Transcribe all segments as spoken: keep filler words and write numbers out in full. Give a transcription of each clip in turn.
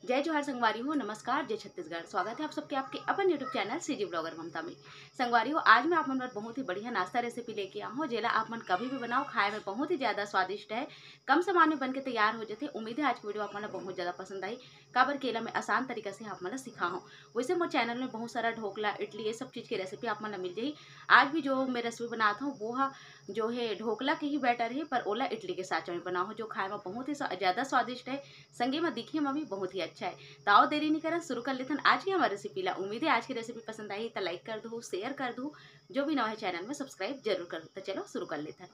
जय जोहार संगवारी हो, नमस्कार, जय छत्तीसगढ़। स्वागत है आप सबके आपके अपन YouTube चैनल सीजी ब्लॉगर ममता में। संगवारी हो, आज मैं आप मन बर बहुत ही बढ़िया नाश्ता रेसिपी लेके आया हूँ, जेला आप मन कभी भी बनाओ, खाए में बहुत ही ज़्यादा स्वादिष्ट है, कम सामान में बन के तैयार हो जाते। उम्मीद है आज की वीडियो आप मन ला बहुत ज़्यादा पसंद आई, काबर के एला मैं आसान तरीका से आप मन ला सिखा हूँ। वैसे मोर चैनल में बहुत सारा ढोकला, इडली, ये सब चीज़ की रेसिपी आप मन ला मिल जाही। आज भी जो मैं रेसिपी बनात हूँ वो हा जो है ढोकला के ही बैटर है, पर ओला इडली के साँचा में बनाओ, जो खाए में बहुत ही सा-, ज़्यादा स्वादिष्ट है, संगे में दिखे में भी बहुत ही अच्छा है। तो आओ देरी नहीं करन, शुरू कर लेथन आज की हमारी रेसिपी ला। उम्मीद है आज की रेसिपी पसंद आई तो लाइक कर दू, शेयर कर दू, जो भी नवा है चैनल में सब्सक्राइब जरूर कर दू। तो चलो शुरू कर लेथन।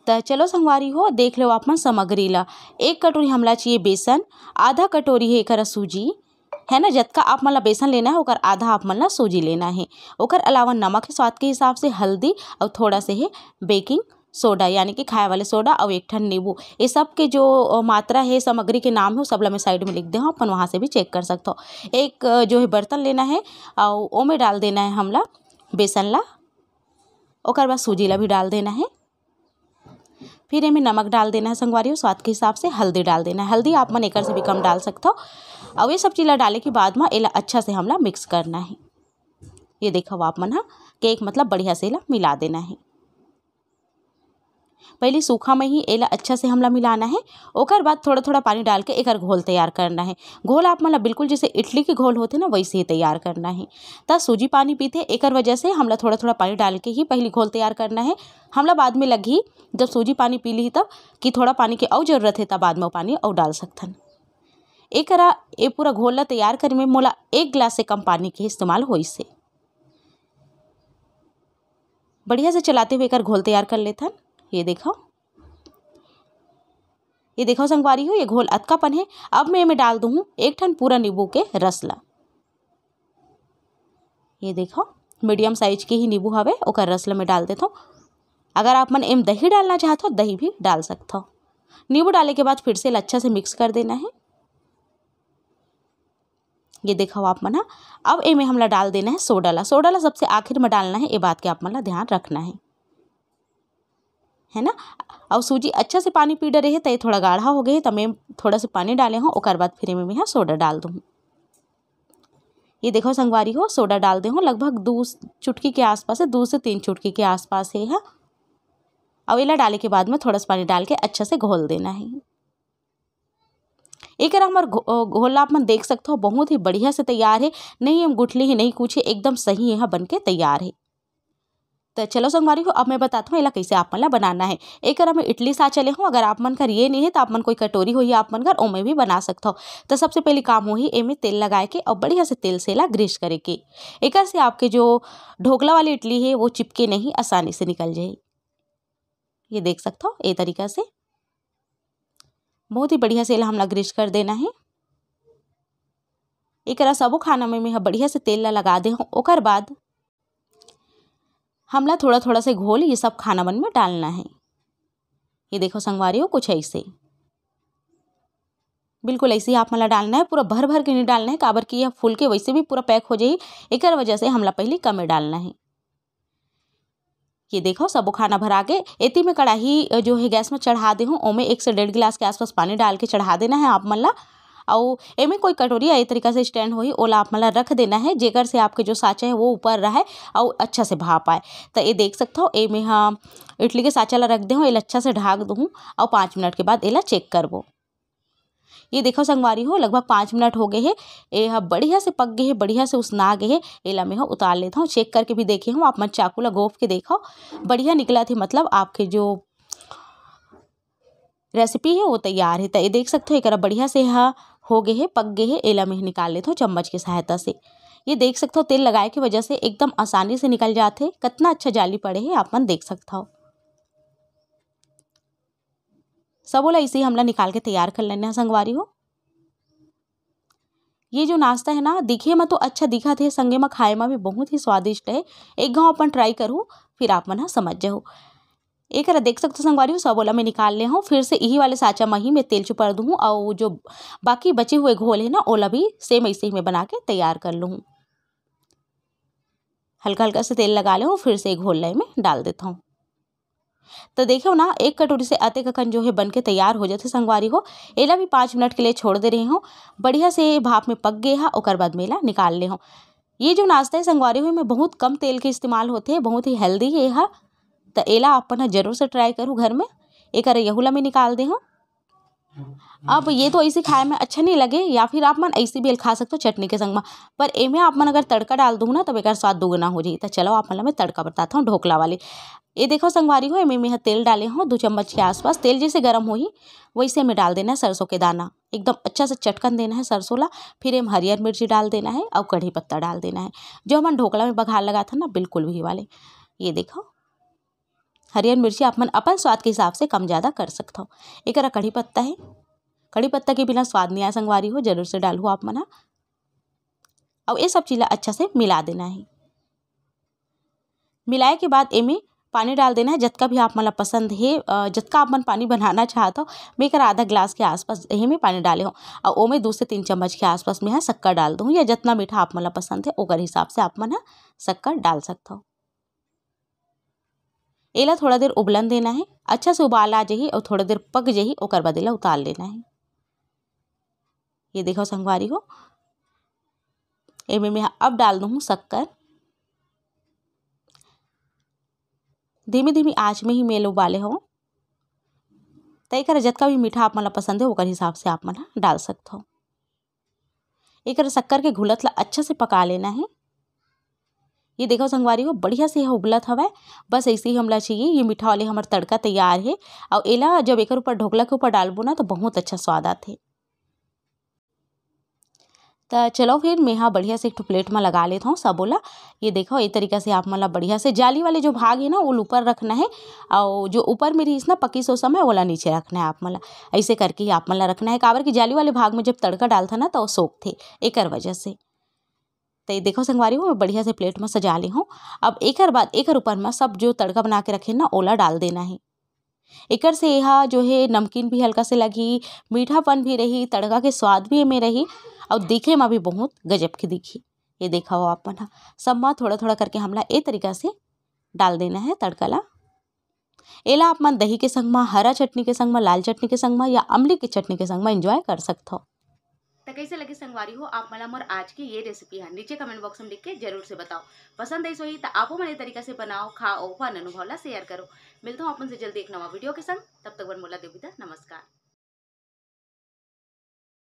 त चलो संगवारी हो, देख लो आप मन सामग्री ला। एक कटोरी हमला चाहिए बेसन, आधा कटोरी है एकरा सूजी, है ना। जतका आप मन ला बेसन लेना है ओकर आधा आप मन ला सूजी लेना है। ओकर अलावा नमक है स्वाद के हिसाब से, हल्दी और थोड़ा से है बेकिंग सोडा यानी कि खाए वाले सोडा और एक ठन नींबू। ये सब के जो अ, मात्रा है, सामग्री के नाम है, वो सब ला मैं साइड में लिख दे हूँ, अपन वहाँ से भी चेक कर सकते हो। एक अ, जो है बर्तन लेना है और ओमे डाल देना है हमला बेसन ला, ओकर बाद सूजी ला भी डाल देना है। फिर एमे नमक डाल देना है संगवारी हो, स्वाद के हिसाब से हल्दी डाल देना है। हल्दी आप मन एकर से भी कम डाल सकथो। और ये सब चीज़ ला डाले के बाद में एला अच्छा से हमला मिक्स करना है। ये देखो आप मन हा केक मतलब बढ़िया से एला मिला देना है। पहले सूखा में ही एला अच्छा से हमला मिलाना है, ओकर बाद थोड़ा थोड़ा पानी डाल के एकर घोल तैयार करना है। घोल आप मन ला बिल्कुल जैसे इडली के घोल होते ना, वैसे ही तैयार करना है। त सूजी पानी पीथे, एकर वजह से हमला थोड़ा थोड़ा पानी डाल के ही पहले घोल तैयार करना है। हमला बाद में लगही, जब सूजी पानी पी ली तब, कि थोड़ा पानी के अउ जरूरत है, तब बाद में वो पानी अउ डाल सकथन। एकरा, ये पूरा घोल ला तैयार करे में मोला एक गिलास से कम पानी के इस्तेमाल होइस हे। बढ़िया से चलाते हुए एकर घोल तैयार कर लेथन। ये देखो, ये देखो संगवारी हो, ये घोल अतका पन है। अब मैं एमे डाल दूँ एक ठन पूरा नींबू के रस ला। ये देखो, मीडियम साइज के ही नींबू हवे, ओकर रस ला मैं डाल देथो। अगर आप मन एम दही डालना चाहत हो, दही भी डाल सकथो। नींबू डाले के बाद फिर से ला अच्छा से मिक्स कर देना है। ये देखो आप मन हा, अब एमे हमला डाल देना है सोडा ला। सोडा ला सबसे आखिर में डालना है, ये बात के आप मन ला ध्यान रखना है, है ना। और सूजी अच्छा से पानी पी डरे है, त ये थोड़ा गाढ़ा हो गए है, त मैं थोड़ा से पानी डाले हूँ, ओकर बाद फिर एमे मैं हा सोडा डाल दूँ। ये देखो संगवारी हो, सोडा डाल दे हूँ, लगभग दो चुटकी के आसपास है, दो से तीन चुटकी के आसपास है यह। और एला डाले के बाद में थोड़ा सा पानी डाल के अच्छा से घोल देना है। एकर हमर घो-, घोल ला आप मन देख सकते हो, बहुत ही बढ़िया से तैयार है, नहीं एम गुठली ही नहीं कुछ है, एकदम सही यहाँ बन के तैयार है। तो चलो संगवारी हो, अब मैं बताता हूँ एला कैसे आप मन ला बनाना है। एकर मैं इडली साँचा ले हूँ, अगर आप मन कर ये नहीं है तो आप मन कोई कटोरी होही आप मन कर, ओमे भी बना सकते हो। तो सबसे पहले काम होही एमे तेल लगाए के और बढ़िया से तेल से एला ग्रीस करे के। एकर से आपके जो ढोकला वाली इडली है वो चिपके नहीं, आसानी से निकल जाए। ये देख सकते हो, ये तरीका से बहुत ही बढ़िया से एला हमला ग्रीस कर देना है। एकरा सबो खाना में मैं ह बढ़िया से तेल ला लगा दे हूँ। ओकर बाद हमला थोड़ा थोड़ा से घोल ये सब खाना मन में डालना है। ये देखो संगवारी हो, कुछ ऐसे, बिल्कुल ऐसे ही आप मन ला डालना है। पूरा भर भर के नहीं डालना है, काबर कि यह फूल के वैसे भी पूरा पैक हो जाही, एकर वजह से हमला पहले कमे डालना है। ये देखो, सबो खाना भरा के एती में कढ़ाई, अ, जो है गैस में चढ़ा दे हूँ, ओमे एक से डेढ़ गिलास के आसपास पानी डाल के चढ़ा देना है आप मन ला। अउ एमे कोई कटोरी या ए तरीका से स्टैंड होही, ओला आप मन ला रख देना है, जेकर से आपके जो साँचा है वो ऊपर रहे अउ अच्छा से भाप आए। त ये देख सकथो, एमे हा इडली के साँचा ला रख दे हूँ, एला अच्छा से ढाक दूँ अउ पाँच मिनट के बाद एला चेक करबो। ये देखो संगवारी हो, लगभग पाँच मिनट हो गए हे। ए ह बढ़िया से पक गए हे, बढ़िया से उसना गए हे। एला मैं ह उतार लेता हूँ। चेक करके भी देखे हूँ, आप मन चाकू ला गोप के देखो, बढ़िया निकला थे, मतलब आपके जो रेसिपी है वो तैयार है। तो ये देख सकते हो, एकरा बढ़िया से हा हो गए हे, पक गए हे। एला मैं निकाल लेता हूँ चम्मच की सहायता से। ये देख सकते हो, तेल लगाए की वजह से एकदम आसानी से निकल जाते। कितना अच्छा जाली पड़े है, आप मन देख सकते हो। सबो ला इसे हमला निकाल के तैयार कर लेना है संगवारी हो। ये जो नाश्ता है ना, दिखे में तो अच्छा दिखत है, संगे में खाए में भी बहुत ही स्वादिष्ट है। एक घाव अपन ट्राई करू, फिर आप मन ह समझ जाहू। एकरा देख सकते हो संगवारी हो, सबो ला मैं निकाल ले हूँ। फिर से यही वाले साँचा में ही मैं तेल चुपर दूँ और जो बाकी बचे हुए घोल है ना, ओला भी सेम ऐसे ही मैं बना के तैयार कर लूँ। हल्का हल्का से तेल लगा ले हूँ, फिर से घोल ला मैं डाल देता हूँ। तो देखो ना, एक कटोरी से अतेक अकन जो है बन के तैयार हो जाथे संगवारी हो। एला भी पाँच मिनट के लिए छोड़ दे रही हूँ। बढ़िया से भाप में पक गए हा, ओकर बाद में एला निकाल ले हूँ। ये जो नाश्ता है संगवारी हो, एमे बहुत कम तेल के इस्तेमाल होथे, बहुत ही हेल्दी है हा। तो एला अपन ह जरूर से ट्राई करू घर में। एकर यहू ला मैं निकाल दे हूँ। अब ये तो ऐसे खाए में अच्छा नहीं लगे, या फिर आप मन ऐसे भी खा सकते हो चटनी के संग में, पर एमे आप मन अगर तड़का डाल दू ना, तब एकर स्वाद दुगुना हो जाई। तो चलो, आप मन ला मैं तड़का बताता हूँ ढोकला वाली। ये देखो संगवारी हो, एमे मैं तेल डाले हूँ दो चम्मच के आसपास। तेल जैसे गर्म होही, वैसे में डाल देना है सरसों के दाना, एकदम अच्छा से चटकन देना है सरसों ला। फिर एम हरियर मिर्ची डाल देना है और कढ़ी पत्ता डाल देना है। जो हमन ढोकला में बघार लगाथन ना, बिल्कुल वही वाले। ये देखो, हरियर मिर्ची आप मन अपन स्वाद के हिसाब से कम ज़्यादा कर सकथव। एकरा कढ़ी पत्ता है, कढ़ी पत्ता के बिना स्वाद नहीं आए संगवारी हो, जरूर से डालहु आप मन ह। अउ ये सब चीज़ ला अच्छा से मिला देना है। मिलाए के बाद एमे पानी डाल देना है, जतका भी आप मन ला पसंद हे, अ, जतका आप मन पानी बनाना चाहत हो। मैं एकर आधा गिलास के आसपास एमे पानी डाले हो, अउ ओमे दो से तीन चम्मच के आसपास मैं ह शक्कर डाल दूँ, या जतना मीठा आप मन ला पसंद हे, ओकर हिसाब से आप मन ह शक्कर डाल सकथव। एला थोड़ा देर उबलन देना है, अच्छा से उबाल आ जाही और थोड़ा देर पक जाही, ओकर बाद एला उतार लेना है। ये देखो संगवारी हो, एमे मैं अब डाल दूँ शक्कर। धीमी धीमी आँच में ही मैं एला उबाले हो। त एकर जतका भी मीठा आप मन ला पसंद है, ओकर हिसाब से आप मन ह डाल सकथो। एकर शक्कर के घुलत ला अच्छा से पका लेना है। ये देखो संगवारी हो, बढ़िया से यह उबलत हवय। बस ऐसे ही हमला चाहिए। ये मीठा वाले हमर तड़का तैयार है। और एला जब एकर ऊपर, ढोकला के ऊपर डालबो ना, तो बहुत अच्छा स्वाद आथे। त चलो फिर, मैं हा बढ़िया से एक ठो प्लेट में लगा लेत हूँ सबो ला। ये देखो, ये तरीका से आप मन ला बढ़िया से जाली वाले जो भाग है ना, ओला ऊपर रखना है, और जो ऊपर में रहिस ना पकी सोसा में, ओला नीचे रखना है आप मन ला। ऐसे करके ही आप मन ला रखना है, काबर कि जाली वाले भाग में जब तड़का डालथा ना, तो वो सोखथे, एकर वजह से। तो ये देखो संगवारी हो, मैं बढ़िया से प्लेट में सजा ली हूँ। अब एकर बाद एकर ऊपर में सब जो तड़का बना के रखे ना, ओला डाल देना है। एकर से एहा जो है नमकीन भी हल्का से लगही, मीठापन भी रही, तड़का के स्वाद भी एमे रही, और दिखे में भी बहुत गजब के दिखही। ये देखा हो आप मन ह, सब में थोड़ा थोड़ा करके हमला ए तरीका से डाल देना है तड़का ला। एला आप मन दही के संग म, हरा चटनी के संग म, लाल चटनी के संग म या अमली के चटनी के संग म एंजॉय कर सकथो। त कैसे लगे संगवारी हो आप मन ला मोर आज की ये रेसिपी है, नीचे कमेंट बॉक्स में लिख के जरूर से बताओ। पसंद आई सोही त आपो मन ये तरीका से बनाओ, खाओ, अपन अनुभव ला शेयर करो। मिलता हूँ अपन से जल्दी एक नवा वीडियो के संग, तब तक बर मोला दे बिदा, नमस्कार।